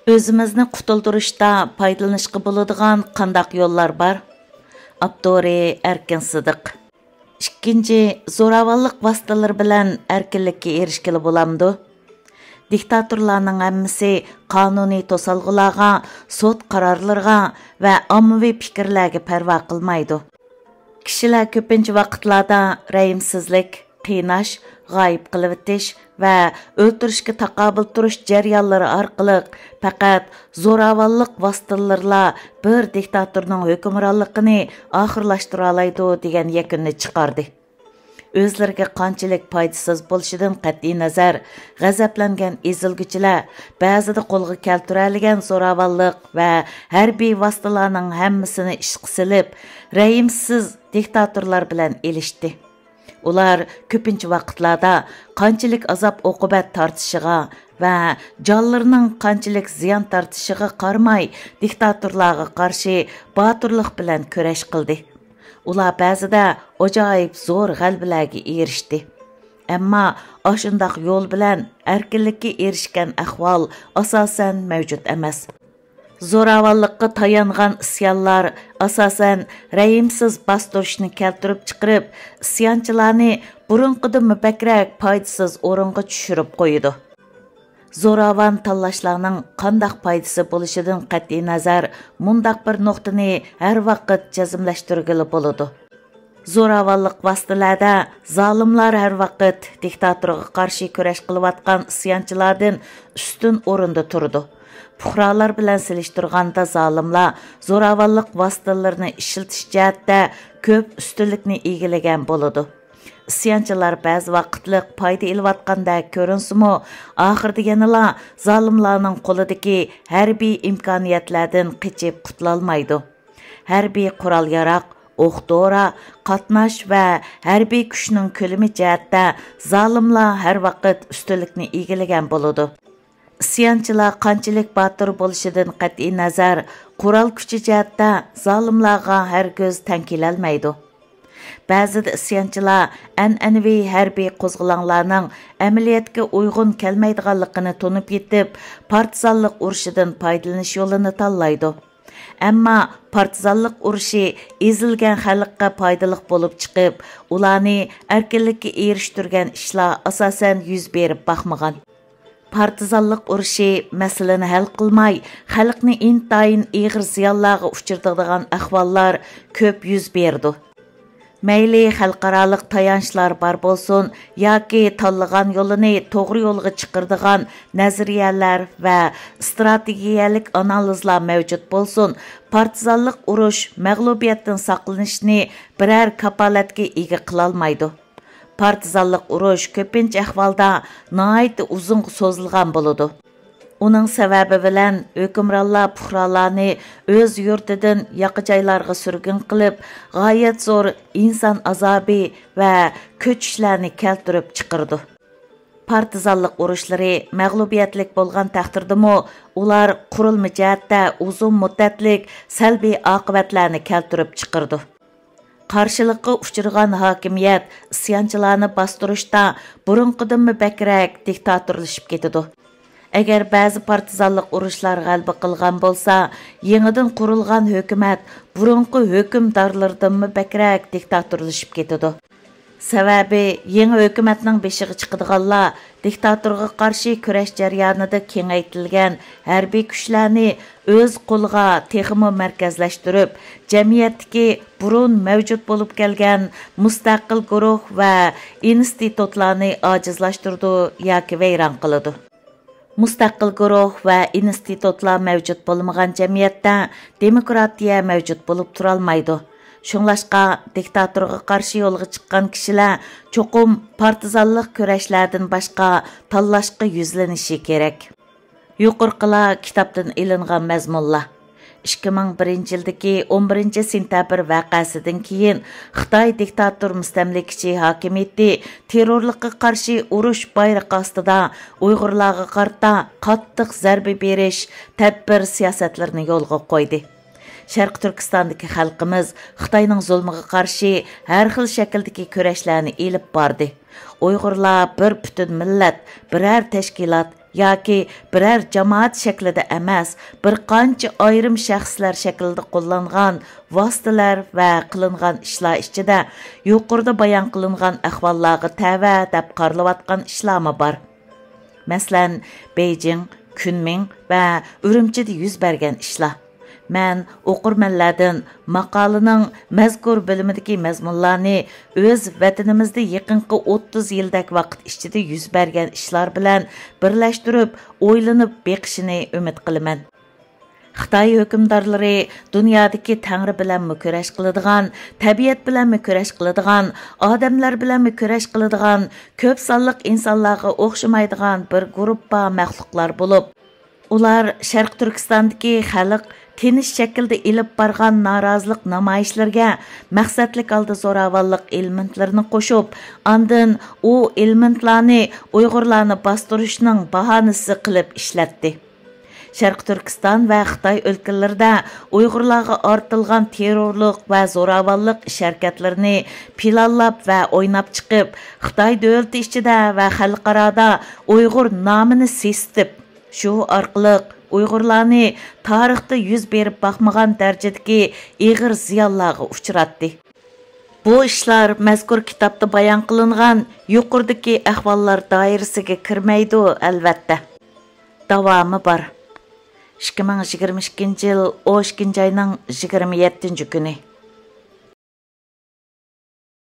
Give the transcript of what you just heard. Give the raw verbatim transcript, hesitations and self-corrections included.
ئۆزىمىزنى قۇتۇلدۇرۇشتا پايدىلىنىشقا بولىدىغان قانداق يوللار بار؟ ئاپتورى: ئەركىن سىدىق. ئىككىنچى، زوراۋانلىق ۋاسىتىلىرى بىلەن ئەركىنلىككە ئېرىشكىلى بولامدۇ؟ دىكتاتورلارنىڭ ھەممىسى قانۇنىي توسالغۇلارغا، سوت قارارلىرىغا ۋە ئاممىۋى پىكىرلەرگە پەرۋا قىلمايدۇ. كىشىلەر كۆپىنچە ۋاقىتلاردا رەھىمسىزلىك، قىيناش، غايىب قىلىۋېتىش ۋە ئۆلتۈرۈشكە تاقابىل تۇرۇش جەريانلىرى ئارقىلىق پەقەت زوراۋانلىق ۋاسىتىلىرىلا بىر دىكتاتورنىڭ ھۆكۈمرانلىقىنى ئاخىرلاشتۇرالايدۇ دېگەن يەكۈننى چىقاردى. ئۆزلىرىگە قانچىلىك پايدىسىز بولۇشىدىن قەتئىينەزەر، غەزەپلەنگەن ئېزىلگۈچىلەر بەزىدە قولغا كەلتۈرەلىگەن زوراۋانلىق ۋە ھەربىي ۋاسىتىلارنىڭ ھەممىسىنى ئىشقا سېلىپ، رەھىمسىز دىكتاتورلار بىلەن ئېلىشتى. ئۇلار كۆپىنچە ۋاقىتلاردا قانچىلىك ئازاب-ئوقۇبەت تارتىشىغا ۋە جانلىرىنىڭ قانچىلىك زىيان تارتىشىغا قارىماي، دىكتاتورلارغا قارشى باتۇرلۇق بىلەن كۈرەش قىلدى. ئۇلار بەزىدە ئاجايىپ زور غەلىبىلەرگە ئېرىشتى. ئەمما ئاشۇنداق يول بىلەن ئەركىنلىككە ئېرىشكەن ئەھۋال ئاساسەن مەۋجۇت ئەمەس. زوراۋانلىققا تايانغان ئىسيانلار ئاساسەن رەھىمسىز باستۇرۇشنى كەلتۈرۈپ چىقىرىپ، ئىسيانچىلارنى بۇرۇنقىدىنمۇ بەكرەك پايدىسىز ئورۇنغا چۈشۈرۈپ قويىدۇ. زوراۋان تاللاشلارنىڭ قانداق پايدىسى بولۇشىدىن قەتئىينەزەر، مۇنداق بىر نۇقتىنى ھەر ۋاقىت جەزملەشتۈرگىلى بولىدۇ. زوراۋانلىق ۋاسىتىلەردە زالىملار ھەر ۋاقىت دىكتاتورغا قارشى كۈرەش قىلىۋاتقان ئىسيانچىلاردىن ئۈستۈن ئورۇندا تۇرىدۇ. پۇقرالار بىلەن سېلىشتۇرغاندا زالىملار زوراۋانلىق ۋاسىتىلىرىنى ئىشلىتىش جەھەتتە كۆپ ئۈستۈنلۈكنى ئىگىلىگەن بولىدۇ. ئىسيانچىلار بەزى ۋاقىتلىق پايدا ئېلىۋاتقاندەك كۆرۈنسىمۇ، ئاخىرىدا يەنىلا زالىملارنىڭ قولىدىكى ھەربىي ئىمكانىيەتلەردىن قېچىپ قۇتۇلالمايدۇ. ھەربىي قورال-ياراغ، ئوق-دورا، قاتناش ۋە ھەربىي كۈچنىڭ كۆلىمى جەھەتتە زالىملار ھەر ۋاقىت ئۈستۈنلۈكنى ئىگىلىگەن بولىدۇ. ئىسيانچىلار قانچىلىك باتۇر بولۇشىدىن قەتئىينەزەر، قورال كۈچى جەھەتتە زالىملارغا ھەرگىز تەڭ كېلەلمەيدۇ. بەزىدە ئىسيانچىلار ئەنئەنىۋى ھەربىي قوزغىلاڭلارنىڭ ئەمەلىيەتكە ئۇيغۇن كەلمەيدىغانلىقىنى تونۇپ يېتىپ، پارتىزانلىق ئۇرۇشىدىن پايدىلىنىش يولىنى تاللايدۇ. ئەمما پارتىزانلىق ئۇرۇشى ئېزىلگەن خەلققە پايدىلىق بولۇپ چىقىپ، ئۇلارنى ئەركىنلىككە ئېرىشتۈرگەن ئىشلار ئاساسەن يۈز بېرىپ باقمىغان. پارتىزانلىق ئۇرۇشى مەسىلىنى ھەل قىلماي، خەلقنى ئىنتايىن ئېغىر زىيانلارغا ئۇچرىتىدىغان ئەھۋاللار كۆپ يۈز بېرىدۇ. مەيلى خەلقئارالىق تايانچلار بار بولسۇن ياكى تاللىغان يولىنى توغرا يولغا چىقىرىدىغان نەزەرىيەلەر ۋە ئىستراتېگىيەلىك ئانالىزلار مەۋجۇت بولسۇن، پارتىزانلىق ئۇرۇش مەغلۇبىيەتتىن ساقلىنىشنى بىرەر كاپالەتكە ئىگە قىلالمايدۇ. پارتىزانلىق ئۇرۇش كۆپىنچە ئەھۋالدا ناھايىتى ئۇزۇنغا سوزۇلغان بولىدۇ. ئۇنىڭ سەۋەبى بىلەن ھۆكۈمرانلار پۇقرالارنى ئۆز يۇرتىدىن ياقا جايلارغا سۈرگۈن قىلىپ، غايەت زور ئىنسان ئازابى ۋە كۆچۈشلەرنى كەلتۈرۈپ چىقىرىدۇ. پارتىزانلىق ئۇرۇشلىرى مەغلۇبىيەتلىك بولغان تەقدىردىمۇ، ئۇلار قۇرۇلما جەھەتتە ئۇزۇن مۇددەتلىك سەلبىي ئاقىۋەتلەرنى كەلتۈرۈپ چىقىرىدۇ. قارشىلىققا ئۇچرىغان ھاكىمىيەت ئىسيانچىلارنى باستۇرۇشتا بۇرۇنقىدىنمۇ بەكرەك دىكتاتورلىشىپ كېتىدۇ. ئەگەر بەزى پارتىزانلىق ئۇرۇشلار غەلىبە قىلغان بولسا، يېڭىدىن قۇرۇلغان ھۆكۈمەت بۇرۇنقى ھۆكۈمدارلىرىدىنمۇ بەكرەك دىكتاتورلىشىپ كېتىدۇ. سەۋەبى، يېڭى ھۆكۈمەتنىڭ بېشىغا چىقىدىغانلار دىكتاتورغا قارشى كۈرەش جەريانىدا كېڭەيتىلگەن ھەربىي كۈچلەرنى ئۆز قولىغا تېخىمۇ مەركەزلەشتۈرۈپ، جەمئىيەتتىكى بۇرۇن مەۋجۇت بولۇپ كەلگەن مۇستەقىل گۇرۇھ ۋە ئىنستىتۇتلارنى ئاجىزلاشتۇرىدۇ ياكى ۋەيران قىلىدۇ. مۇستەقىل گۇرۇھ ۋە ئىنستىتۇتلار مەۋجۇت بولمىغان جەمئىيەتتە دېموكراتىيە مەۋجۇت بولۇپ تۇرالمايدۇ. شۇڭلاشقا، دىكتاتورغا قارشى يولغا چىققان كىشىلەر چوقۇم پارتىزانلىق كۈرەشلەردىن باشقا تاللاشقا يۈزلىنىشى كېرەك. يۇقىرىقىلار كىتابتىن ئېلىنغان مەزمۇنلار. ئىككى مىڭ بىرىنچى يىلدىكى ئون بىرىنچى سېنتەبىر ۋەقەسىدىن كېيىن، خىتاي دىكتاتور مۇستەملىكىچى ھاكىمىيىتى تېررورلۇققا قارشى ئۇرۇش بايرىقى ئاستىدا ئۇيغۇرلارغا قارىتا قاتتىق زەربە بېرىش تەدبىر سىياسەتلىرىنى يولغا قويدى. شەرقىي تۈركىستاندىكى خەلقىمىز خىتاينىڭ زۇلمىغا قارشى ھەر خىل شەكىلدىكى كۈرەشلەرنى ئېلىپ باردى. ئۇيغۇرلار بىر پۈتۈن مىللەت، بىرەر تەشكىلات، ياكى بىرەر جامائەت شەكلىدە ئەمەس، بىر قانچە ئايرىم شەخسلەر شەكلىدە قوللانغان ۋاسىتىلەر ۋە قىلىنغان ئىشلار ئىچىدە يۇقىرىدا بايان قىلىنغان ئەھۋاللارغا تەۋە دەپ قارىلىۋاتقان ئىشلارمۇ بار. مەسىلەن، بېيجىڭ، كۈنمىڭ ۋە ئۈرۈمچىدە يۈز بەرگەن ئىشلار. مەن ئوقۇرمەنلەردىن ماقالىنىڭ مەزكۇر بۆلۈمىدىكى مەزمۇنلارنى ئۆز ۋەتىنىمىزدە يېقىنقى ئوتتۇز يىلدەك ۋاقىت ئىچىدە يۈز بەرگەن ئىشلار بىلەن بىرلەشتۈرۈپ ئويلىنىپ بېقىشىنى ئۈمىد قىلىمەن. خىتاي ھۆكۈمدارلىرى دۇنيادىكى تەڭرى بىلەنمۇ كۈرەش قىلىدىغان، تەبىئەت بىلەنمۇ كۈرەش قىلىدىغان، ئادەملەر بىلەنمۇ كۈرەش قىلىدىغان، كۆپ سانلىق ئىنسانلارغا ئوخشىمايدىغان بىر گۇرۇپپا مەخلۇقلار بولۇپ، ئۇلار شەرقىي تۈركىستاندىكى خەلق تىنچ شەكىلدە ئېلىپ بارغان نارازىلىق نامايىشلىرىگە مەقسەتلىك ھالدا زوراۋانلىق ئېلېمېنتلىرىنى قوشۇپ، ئاندىن ئۇ ئېلېمېنتلارنى ئۇيغۇرلارنى باستۇرۇشنىڭ باھانىسى قىلىپ ئىشلەتتى. شەرقىي تۈركىستان ۋە خىتاي ئۆلكىلىرىدە ئۇيغۇرلارغا ئارتىلغان تېررورلۇق ۋە زوراۋانلىق ئىش ھەرىكەتلىرىنى پىلانلاپ ۋە ئويناپ چىقىپ، خىتاي دۆلىتى ئىچىدە ۋە خەلقئارادا ئۇيغۇر نامىنى سېسىتىپ، شۇ ئارقىلىق ئۇيغۇرلارنى تارىختا يۈز بېرىپ باقمىغان دەرىجىدىكى ئېغىر زىيانلارغا ئۇچراتتى. بۇ ئىشلار مەزكۇر كىتابتا بايان قىلىنغان يۇقىرىدىكى ئەھۋاللار دائىرىسىگە كىرمەيدۇ، ئەلۋەتتە. داۋامى بار. ئىككى مىڭ يىگىرمە ئىككىنچى يىل ئون ئىككىنچى ئاينىڭ يىگىرمە يەتتىنچى كۈنى.